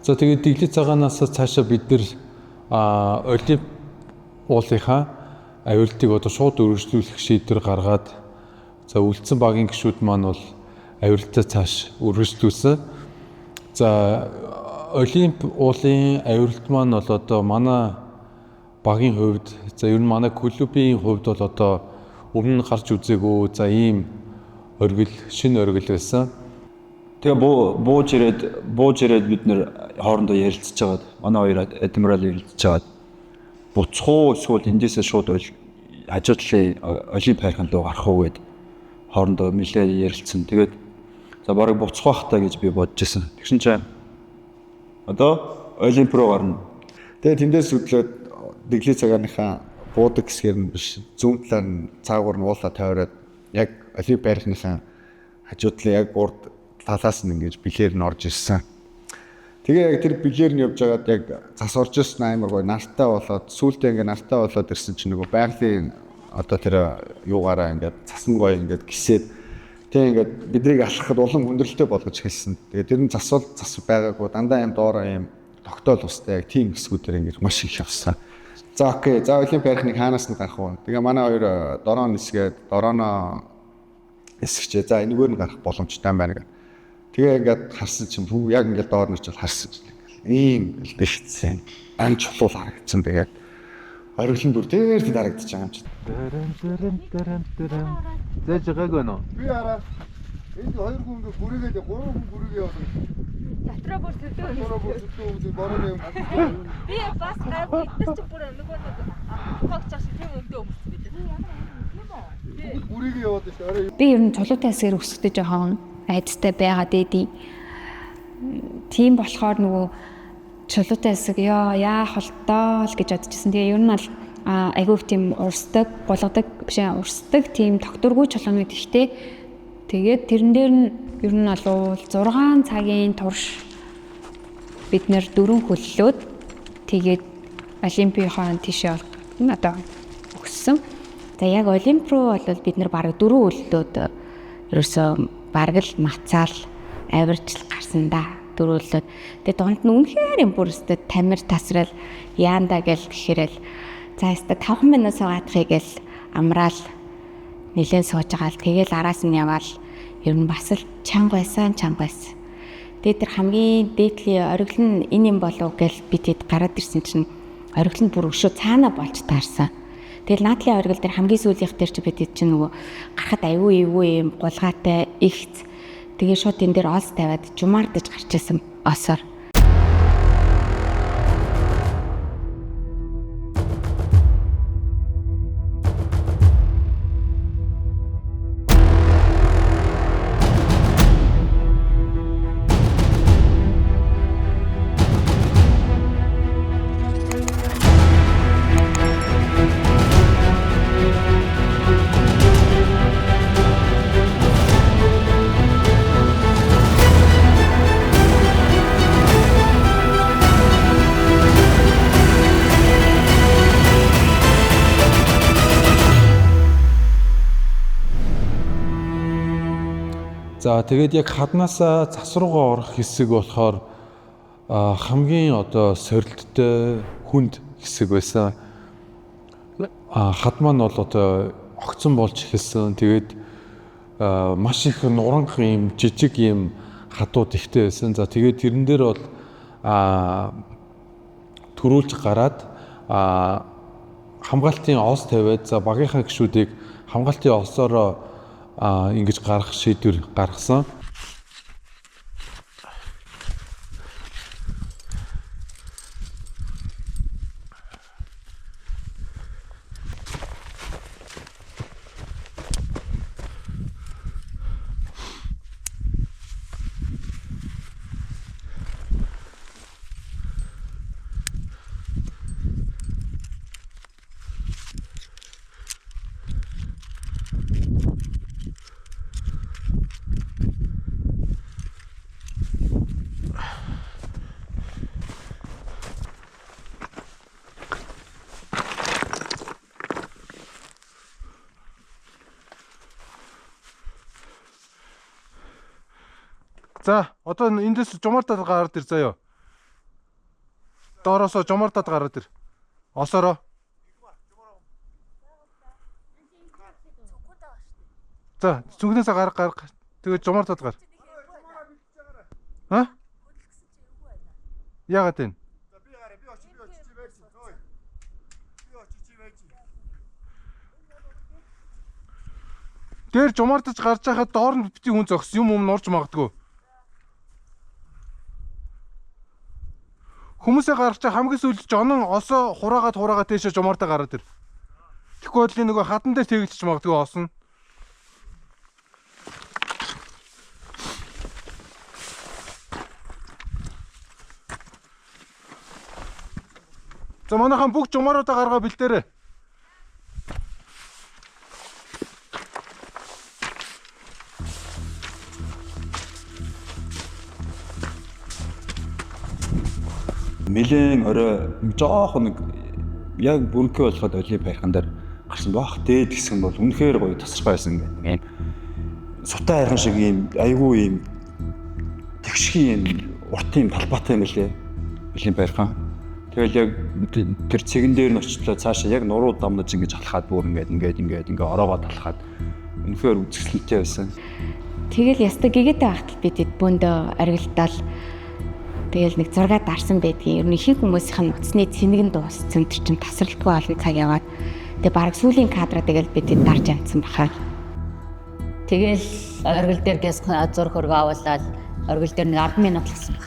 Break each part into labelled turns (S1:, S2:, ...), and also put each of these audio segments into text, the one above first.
S1: За, тэгээд Дэглий цагаанаас цаашаа бид нэр Олимп уулынхаа авиралтыг одоо шууд өргөжлүүлэх шийдвэр гаргаад, за, үлдсэн багийн гишүүд маань бол авиралтаа цааш өргөжлүүлсэн. За, Олимп уулын авиралт маань бол одоо манай багийн хувьд, за, ер нь манай клубын хувьд бол одоо өмнө нь гарч үзээгүй, за, ийм оргил, шинэ оргил байсан.
S2: Тэгээ бууж ирээд бид нэр хоорондоо ярилцж байгаад, манай хоёр адмирал ярилцж байгаад, буцах уу эсвэл эндээсээ шууд хажуу талын Олимп хайрхан руу гарах уу гэд хоорондоо нэлээ ярилцсан. Тэгээд за, бараг буцах байх та гэж би бодож исэн. Тэгсэн чинь одоо Олимп руу гарна.
S3: Тэгээ тэндээс хөдлөөд Дэглий цагааныхаа буудаг хэсгээр нь биш, зүүн талаар нь цаагуур нь уулаа тойроод, яг Олимп байрхныхаа хажуу талын яг урд талаас нь ингэж билээр нь орж ирсэн. Тэгээ яг тэр билээр нь явж байгаад, яг цас орж ирсэн, амар гоё нартай болоод, сүүлдээ ингээ нартай болоод ирсэн чинь нөгөө байгалийн одоо тэр юугаараа ингээд цас нь гоё ингээд гисээд, тэгээ ингээд биднийг алхахад улам хүндрэлтэй болгож эхэлсэн. Тэгээ тэр нь цас бол цас байгаагүй, дандаа юм доороо юм тогтоол устай яг тийм хэсгүүдээр ингээд маш их явсан. За, okay. За, Олимп байрхныг хаанаас нь гарах вэ? Тэгээ манай хоёр дороо нисгээд, дорооно нисгчээ. За, энэгээр нь гарах боломжтой юм байна гэх. Тэгээ ингээд харсан чинь бүх яг ингээд доор нэрч харсан чинь ингээд ийм л бэлтсэн. Ан чулуул харагдсан. Тэгээд оргил нь бүр дээр тэд харагдчих байгаа юм чи.
S1: Зээж байгаагүй нөө.
S3: Би хараа, энд хоёр хүн ингээд бүрээгээд, гурван хүн бүрээгээ яваад.
S4: Дотроо бүр төдөө.
S3: Дотроо бүр төдөө хүмүүс борооны юм.
S4: Би бас гайгүй, эдгээр чинь бүр нөгөө нэг хогч ах шиг тийм өмдөө өмссөн бид.
S3: Бүгд бүрээгээ яваад шүү. Орой.
S5: Би ер нь чулуутай хэсгээр өсөхдөө жоохон айдастай байгаа дээдий. Тийм болохоор нөгөө чулуутай хэсэг ёо яах бол л гэж бодчихсон. Тэгээ ер нь бол айгүй тийм урсдаг, гулгадаг биш ээ, урсдаг тийм тогтворгүй чулуунууд ихтэй. Тэгээд тэрэн дээр нь ер нь бол 6 цагийн турш бид нэр дөрөв хөллөөд, тэгээд Олимпийнхаа тийшээ одоо өгсөн.
S6: За, яг Олимп руу бол бид нар бараг дөрөв хөллөөд, ерөөсөө бараг л мацаал авирч л гарсан да. Дөрөв хөллөөд. Тэгээ дунд нь үнэхээр юм бүр өстө тамир тасрал яанда гэл гэхэрэл, за, өстө 5 минут суугаадахыг гэл амраал нилээн сууж байгаа л, тэгэл араас нь яваал ер нь бас л чанга байсан, чанга байсан. Тэгээд тэр хамгийн дээдлийн оргил нь энэ юм болов гэл би тэд гараад ирсэн чинь оргил нь бүр өшөө цаана болж таарсан. Тэгэл наадлын оргил дээр хамгийн сүүлийнх дээр чи бид чинь нөгөө гарахад аюу эвгүй юм гулгаатай ихц. Тэгээ шууд энэ дээр олс тавиад жумаардаж гарч исэн осоор.
S1: За, тэгээд яг хаднаасаа цас руугаа орох хэсэг болохоор хамгийн одоо сорилттой, хүнд хэсэг байсан. Хад маань бол одоо огцон болж эхэлсэн. Тэгээд маш их нуранх юм жижиг юм хадууд ихтэй байсан. За, тэгээд тэрэн дээр бол түрүүлж гараад, хамгаалтын ос тавиад, за, багийнхаа гишүүдийг хамгаалтын осоороо ингэж гарах шийдвэр гаргасан.
S7: За, одоо эндээс жумаартаа гараад ир заяа.
S1: Доороосоо жомордод гараад ир. Осороо. За, зүгнээсээ гарга гарга. Тэгээд жомордод гар. А? Яагаад вэ? Дээр жумардаж гарч байхад доор нь бити хүн зогс юм нурж магадгүй. Хүмүүсээ гарч хамгийн сүүлд жонон осоо хураагаад хураагаад тийшээ жумардаа гараад ир. Тэгэхгүй бол энэ нөгөө хадан дээр тэгэлчих магадгүй осно. За манайхан бүх жумааруудаа гаргаа бэлдээрэй.
S2: Нилээн орой жоохон нэг яг бүрэнхий болоход Олимп хайрхан дээр гарсан баах. Дээд хэсэг нь бол үнэхээр гоё тасархай байсан гэх юм. Сутай хайрхан шиг юм айгүй юм тэгшгийн юм урт юм талбайтай юм лээ. Олимп хайрхан. Тэгэл яг тэр цэгэн дээр нь очлоо цаашаа яг нуруу дамнаж ингэж алхаад бүр ингээд ингээд ингээд ингээд ороогоод алхаад үнэхээр үзэсгэлэнтэй байсан.
S6: Тэгэл яста гэгээтэй байхад би тэд бөөндөө оргилдол тэгэл нэг зураг дарсан байдгийн. Ер нь ихэнх хүмүүсийнх нь утасны цэник нь дууссан тэр чинь тасралтгүй олон цаг яваад тэгээ бараг сүүлийн кадраа тэгэл би тэд дарж амтсан баха.
S7: Тэгэл оргил дээр гэс зураг хөргөө авуулаад оргил дээр нэг 10 минут лгсан баг.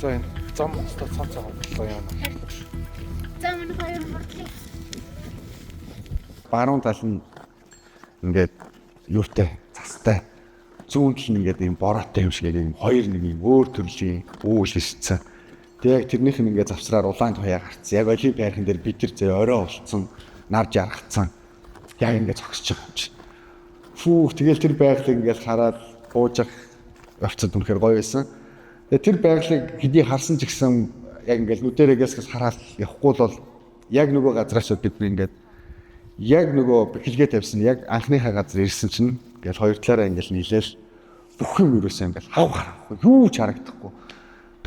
S1: За энэ зам өстө цам цам боллоо яана.
S4: За миний хоёр мөрдлөө.
S3: Баруун тал нь ингээд юутай цастай зүүн тал нь ингээд ийм бороотой юм шиг юм хоёр нэг юм өөр төрлийн үүл ирсэн. Тэг яг тэрнийх нь ингээд завсраар улаан туяа гарцсан. Яг Олимп хайрхан дээр бид тэр зэ орой болцсон, нар жаргацсан. Яг ингээд зогсож байгаа юм чинь. Фүүх тэгэл тэр байгалыг ингээд хараад бууж явах явцад үнэхээр гоё байсан. Тэгээ тэр байгалыг хэдий харсан ч гэсэн яг ингээд нүдэрээ гэсгээс хараад явахгүй бол яг нөгөө газраас бид ингээд яг нөгөө бэхэлгээ тавьсан яг анхныхаа газар ирсэн чинь ингээл хоёр талаараа ингээл нийлээл бүх юм ерөөсөө ингээл хав харахгүй юу ч харагдахгүй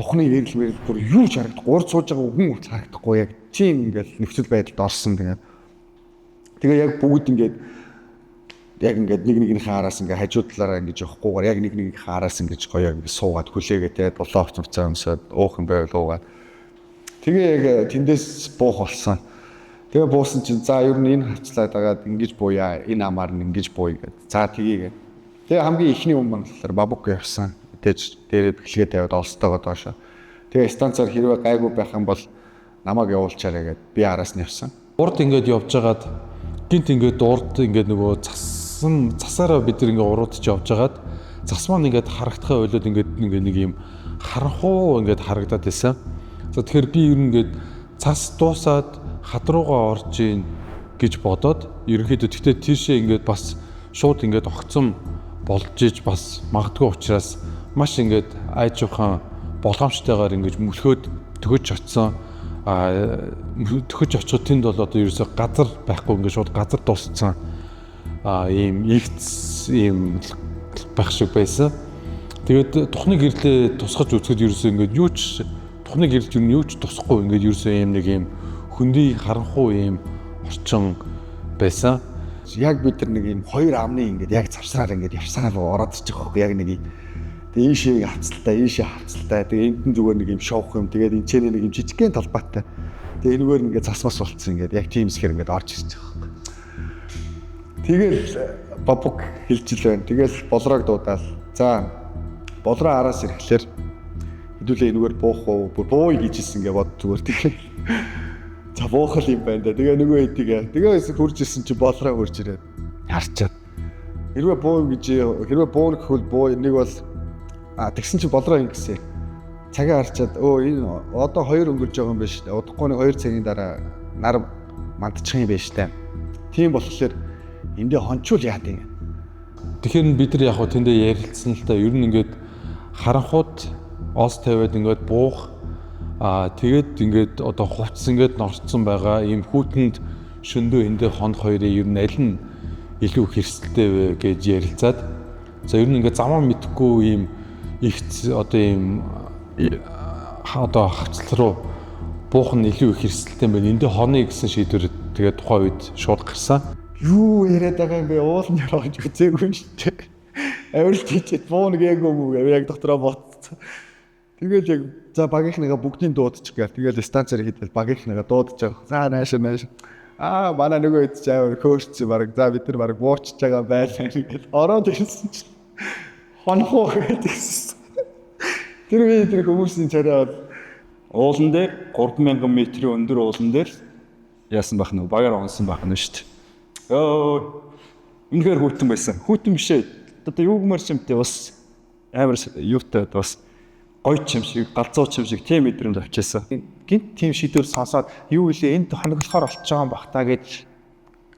S3: тухны эрэл мэрэл бүр юу ч харагдахгүй урд сууж байгаа хүн ч харагдахгүй яг тийм ингээл нөхцөл байдалд орсон. Тэгээ яг бүгд ингээд яг ингээд нэг нэгнийхээ араас ингээд хажуу талаараа ингэж явахгүйгээр яг нэг нэгнийхээ араас ингэж гоё ингээд суугаад хүлээгээ те дулаан хувцас өмсөд уух юм байвал уугаад тэгээ яг тэндээс буух болсон. Тэгээ буусан чинь за ер нь энэ хавцлаад дагаад ингэж бууя, энэ амаар нь ингэж бууя гэд. За тгий гэд. Тэгээ хамгийн ихний юм маань болохоор бабук явсан. Тэгэж дээрээ бэхлэгээ тавиад олстойгоо доошо. Тэгээ станцаар хэрвээ гайгүй байх юм бол намайг явуулчаарай гэд би араас нь явсан.
S1: Урд ингээд явж хагаад гинт ингээд урд ингээд нөгөө цасан цасаараа бид нар ингээд уруудж явж хагаад цас маань ингээд харагдахаа ойлоод ингээд нэг юм харанхуу ингээд харагдаад байсан. За тэгэхээр би ер нь ингээд цас дуусаад хад руугаа орж ийн гэж бодоод ерөнхийдөө тэгтээ тийшээ ингээд бас шууд ингээд огцом болж иж бас магадгүй учраас маш ингээд айжуухан болгоомжтойгоор ингээд мөлхөөд төхөж очсон. Төхөж очиход тэнд бол одоо ерөөсөө газар байхгүй ингээд шууд газар дууссан. Ийм игц ийм байх шиг байсан. Тэгээд тухны гэрлээ тусгаж үзэхэд ерөөсөө ингээд юу ч тухны гэрэл юу ч тусахгүй ингээд ерөөсөө ийм нэг ийм хөндөй харанхуу ийм орчин байсан.
S3: Яг бид нар нэг ийм хоёр амны ингээд яг завсраар ингээд явсаар л ороод ирчих байхгүй яг нэг ийм. Тэгээ ийшээ хавцалтай, ийшээ хавцалтай. Тэгээ энд нь зүгээр нэг ийм шоух юм. Тэгээд энэ ч нэг ийм жижигхэн талбайтай. Тэгээ энэгээр ингээд цас мас болцсон ингээд яг тийм хэсгээр ингээд орж ирчих байхгүй. Тэгэл бабук хэлж ил байна. Тэгэл болроог дуудаал. За болроо араас ирэхлээр хэдүүлээ энэгээр буух уу? Бүр бууя гэж хэлсэн ингээд бод зүгээр тэгэл. За буух л юм байна да. Тэгээ нөгөө хэдийг тэгээ хэсэг хурж ирсэн чи болроо хурж ирээд харчаад. Хэрвээ буу гэж хэрвээ бууна гэхвэл буу нэг бол тэгсэн чи болроо ингэсэн. Цагаа харчаад өө энэ одоо хоёр өнгөрж байгаа юм байна шүү дээ. Удахгүй нэг 2 цагийн дараа нар мандчих юм байна шүү дээ. Тийм болохоор эндээ хончуул яад юм.
S1: Тэгэхээр бид нар яг хөө тэндээ ярилцсан л та ер нь ингээд харанхууд ос тавиад ингээд буух тэгээд ингээд одоо хувцс ингээд норцсон байгаа ийм хүүтэнд шөндөө эндээ хонх хоёрын ер нь аль нь илүү хэрсэлтэй вэ гэж ярилцаад за ер нь ингээд замаа мэдхгүй ийм их одоо ийм одоо хавцал руу буух нь илүү их эрсдэлтэй юм байна. Энд хонё гэсэн шийдвэр тэгээд тухайн үед шууд гарсан.
S3: Юу яриад байгаа юм бэ? Ууланд орж үзээгүй юм шүү дээ. Авиралт хийчихэд бууна гээгүй юм уу? Яг дотроо ботцсон. Тэгээд яг за багийнхныгаа бүгдийг дуудчих гээл. Тэгээд станцаар хийдэл багийнхныгаа дуудаж байгаа. За нааш нааш. Аа манай нөгөө хэд ч амар хөөрчсөн баг. За бид нар баг буучж байгаа байлаа гэл ороод ирсэн чинь хонхоо гэдэг. Тэр үе тэр хүмүүсийн царай бол
S2: уулан дээр 3000 метрийн өндөр уулан дээр яасан байх нь багаар онсон байх нь шүү дээ. Йоо. Үнэхээр хүйтэн байсан. Хүйтэн биш ээ. Одоо юу гэмээр ч юмтэй бас амар юутай бас гоё ч юм шиг, галзуу ч юм шиг тийм мэдрэмж авчихсан.
S8: Гинт тийм шийдвэр сонсоод юу илээ энд хоноглохоор болчих жоон бах та гэж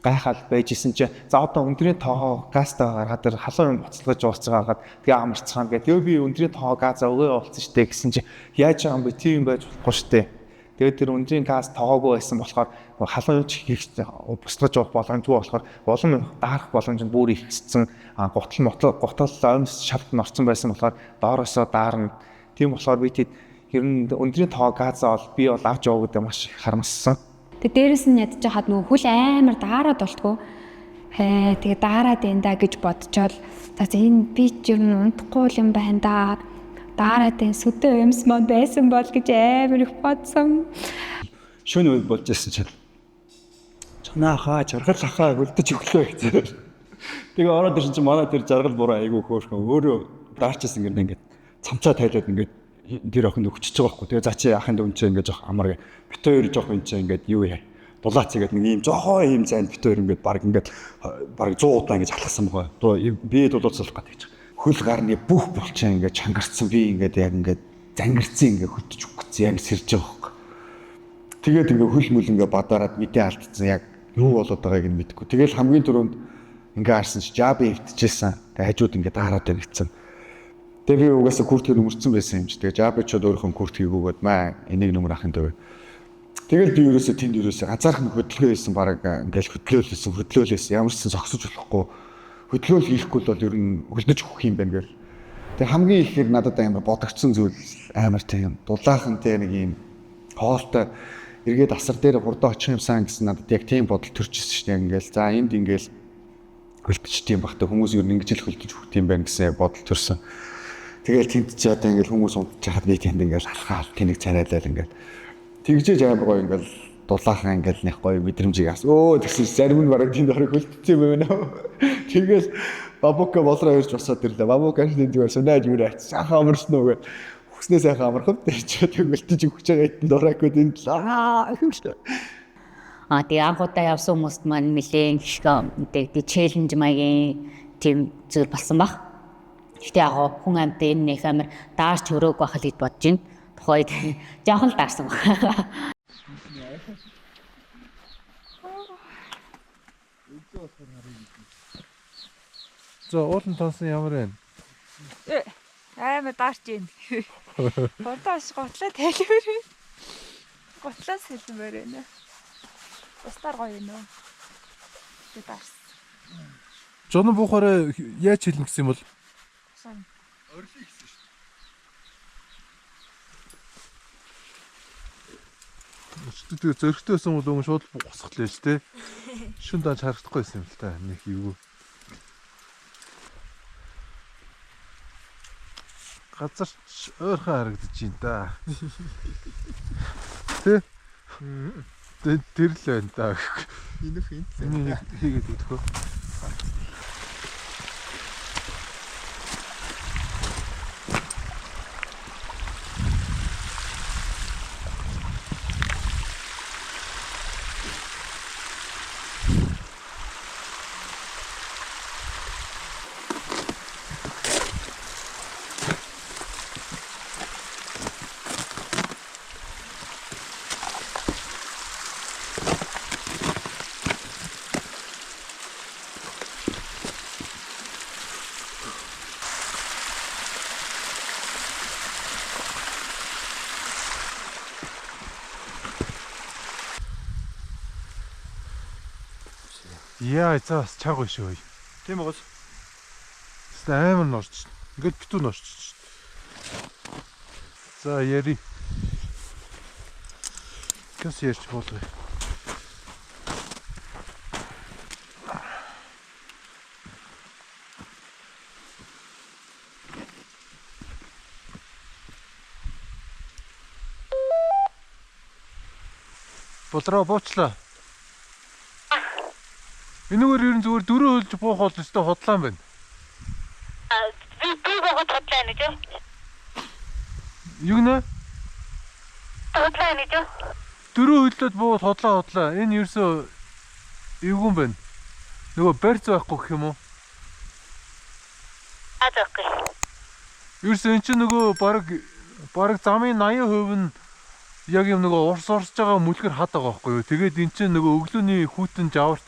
S8: гайхал байж исэн чинь за одоо өндрийн тоогоо газтай гаргаад тэр халуун юм буцалгаж ууцгаагаад тэгээ амарцгаана гэд. Йоо би өндрийн тоогоо газ өгөө уулцсан штэ гэсэн чинь яаж байгаа юм бэ, тийм юм байж болохгүй штэ. Тэгээд тэр өндрийн газ тоогоогүй байсан болохоор халуун юм ч хийх буцалгаж уух боломжгүй болохоор улам даарах боломж нь бүр ихссэн. Гутал оймс шалт нь орсон байсан болохоор доороосоо даарна. Тийм болохоор би тэд ер нь өндрийн тоогоо газаа бол би бол авч яваа гэдэг маш их харамссан.
S5: Тэгээ дээрэс нь ядчихад нөгөө хөл амар даарад болтгоо. Тэгээ даарад байна да гэж бодчоол за энэ би ч ер нь унтахгүй юм байна да. Даарад энэ сүдэ юмс мод байсан бол гэж амар их бодсон.
S2: Шөнө үе болж ирсэн чинь чанаа хаа жаргал хаа хөлдөж өглөө гэсэн. Тэгээ ороод ирсэн чинь манай тэр жаргал буруу айгүй хөөрхөн өөрөө даарчсэн гэнэ ингээд цамцаа тайлаад ингээд тэр охин өгчөж байгаа байхгүй. Тэгээ за чи ахын дүн чи ингээд жоох амар бит хоёр жоох энэ чи ингээд юу яа. Дулаац гэдэг нэг ийм жоохоо ийм зайд бит хоёр ингээд баг 100 удаа ингээд алхсан байгаа. Би дулууцлах гэдэг чинь.
S3: Хөл гарны бүх булчин ингээд чангарцсан, би ингээд яг ингээд зангирцсан ингээд хөтөж өгсөн яг сэрж байгаа байхгүй. Тэгээд ингээд хөл мөл ингээд бадараад мэдээ алдсан, яг юу болоод байгааг нь мэдэхгүй. Тэгэл хамгийн түрүүнд ингээд харсан чи жаби эвтчихсэн. Тэгээ хажууд ингээд дараад байна гэсэн. Тэгээ би угаасаа куртгийг өмөрцөн байсан юм чи. Тэгээ жабичод өөрийнхөө куртгийг өгөөд маа энийг нөмөр ахын төв. Тэгэл би ерөөсөө тэнд ерөөсөө ганцаархан хөдөлгөөн хийсэн, баг ингээл хөдлөөлсэн. Ямар ч сан зогсож болохгүй. Хөдөлгөөн хийхгүй л бол ер нь хөлдөж өгөх юм байна гэл. Тэгээ хамгийн ихээр надад амар бодогдсон зүйл амар тийм дулаахан те нэг юм хоолтой эргээд асар дээр хурдан очих юмсан гэсэн надад яг тийм бодол төрж ирсэн шүү дээ. Ингээл за энд ингээл хөлдөж тийм багта хүмүүс ер нь ингэж л хөлдөж өгөх юм байна гэсэн бодол төрсөн. Тэгэл тэнд чи одоо ингээл хүмүүс унтчихад би тэнд ингээл алхаал тэнэг царайлал ингээл тэгжээж амар гоё ингээл дулаахан ингээл нэг гоё мэдрэмжийг ас. Өө тэгсэн зарим нь бараг тэнд орог хөлдсөн юм байна. Тэгэл бабука болроо ирж босоод ирлээ. Бабука тэнд зүгээр сунааж юу ач сайхан амарсан уу гэд. Хүснээ сайхан амархав. Тэр чи тэг хөлдөж өгч байгаа этэнд ороогүй тэнд л аа хэмжлээ.
S7: Аа тэгээ анх удаа явсан хүмүүст маань нэлээн их тэг челленж маягийн тийм зүйл болсон баг. Гэхдээ яг хүн амьтан энэ нэг амар даарч өрөөг байх л гэж бодож байна. Тухайд жоохон л даарсан баг.
S1: За уулын тоонсон ямар байна?
S4: Амар даарч байна. Хурдаас гутлаа тайлбар. Гутлаа сэлмээр байна. Устаар гоё юм уу? Тэг даарсан.
S1: Жонон буухаараа яаж хэлнэ гэсэн юм бол?
S3: Орли гэсэн шүү
S1: дээ. Өчтөр тэгээ зөрөгтэй байсан бол өмнө шууд босхлээ шүү дээ. Шүн даанч харагдахгүй байсан юм л та. Нэг юу. Газар ч ойрхон харагдаж байна да. Тэ? Тэр л байна да.
S3: Энэ их энэ л
S1: хийгээд өгөх. Яа, за бас чагаа шүү.
S2: Тийм байгаас.
S1: Тэс амар норч. Ингээд битүү норч. За яри. Ахиус ярьж буулгая. Болроо буучлаа. Энэгээр ер нь зүгээр дөрөв хөлж буух бол өстой худлаа юм байна.
S4: Би богод худлаа нэ гэж.
S1: Юу нэ?
S4: Худлаа нэ гэж.
S1: Дөрөв хөллөд буугаад худлаа. Энэ ерөөсөө эвгүй юм байна. Нөгөө барьц байхгүй гэх юм уу?
S4: Аа зөөхгүй.
S1: Ерөөсөө эн чинь нөгөө бараг замын 80% нь яг юм нөгөө урс урсж байгаа мүлгэр хад байгаа байхгүй юу. Тэгээд эн чинь нөгөө өглөөний хүйтэн жаварт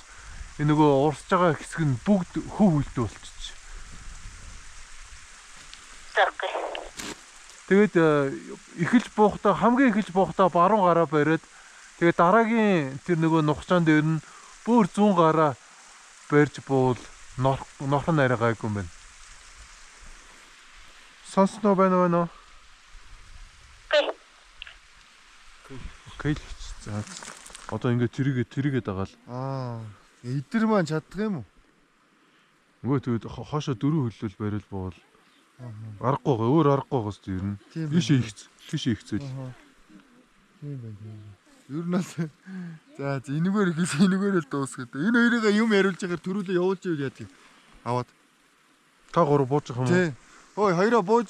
S1: энэ нөгөө урсж байгаа хэсэг нь бүгд хөв хөлтөө болчих.
S4: Зөөхгүй.
S1: Тэгээд эхэлж буухтаа хамгийн эхэлж буухтаа баруун гараа бариад тэгээд дараагийн тэр нөгөө нухчаан дээр нь бүр зүүн гараа барьж буул норхон арай гайгүй юм байна. Сонсноо байна уу? Окей. За. Одоо ингээд тэрийгэ дагаал.
S9: Аа. Эдэр маань чаддаг юм уу?
S1: Нөгөө тэгээд хоошо дөрөв хөллөл бариул буул. Аргагүй байгаа. Өөр аргагүй байгаа шүү дээ ер нь. Тийш ихцэл.
S9: Тийм байна. Ер нь бол за энэгээр ихээс энэгээр л дуусгах. Энэ хоёрыгаа юм яриулж байгаа төрүүлээ явуулж ивэл яадаг. Аваад.
S1: Та гурав бууж байгаа юм уу?
S9: Тий. Хөөе хоёроо бууж.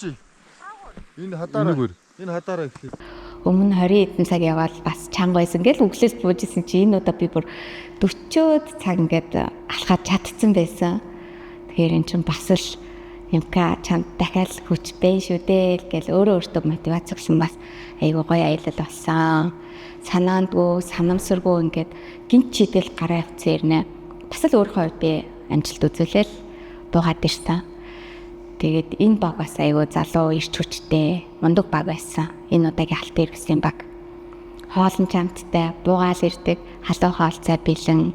S9: Энэ хадаараа. Энэ хадаараа эхлэв.
S6: Өмнө 20 хэдэн цаг яваал бас чанга байсан гэл өглөөс бууж исэн чи энэ удаа би бүр 40-од цаг ингээд алхаад чадцсан байсан. Тэгэхээр эн чинь бас л МК чамд дахиад хүч бэ шүү дээ гэл өөрөө өөртөө мотивац өгсөн бас айгүй гоё аялал болсон. Санаандгүй, санамсаргүй ингээд гинт чидэл гараа явцсан ирнэ. Бас л өөрийнхөө хувьд би амжилт үзүүлээл буугаад ирсэн. Тэгээд энэ баг бас айгүй залуу ирч хүчтэй мундаг баг байсан. Энэ удаагийн алт иргэсийн баг. Хоолн чамттай, буугаал ирдэг, халуун хоолцоо бэлэн.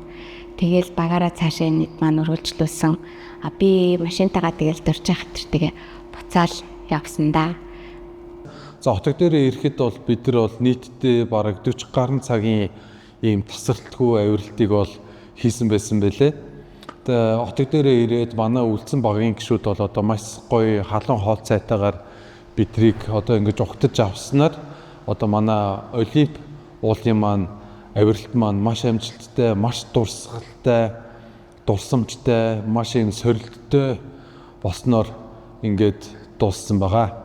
S6: Тэгэл багаараа цаашаа нийт маань өргөлжлүүлсэн. А би машинтайгаа тэгэл дурж хатар тэгээ буцаал явсан да.
S1: За отог дээрээ ирэхэд бол бид нар бол нийтдээ бараг 40 гаруй цагийн ийм тасралтгүй авиралтыг бол хийсэн байсан байлээ. Тэгээ отог дээрээ ирээд манай үлдсэн багийн гишүүд бол одоо маш гоё халуун хоол цайтайгаар бидрийг одоо ингэж угтаж авснаар одоо манай Олимп уулын маань авиралт маань маш амжилттай, маш дурсгалтай, дурсамжтай, маш юм сорилттой болсноор ингээд дууссан байгаа.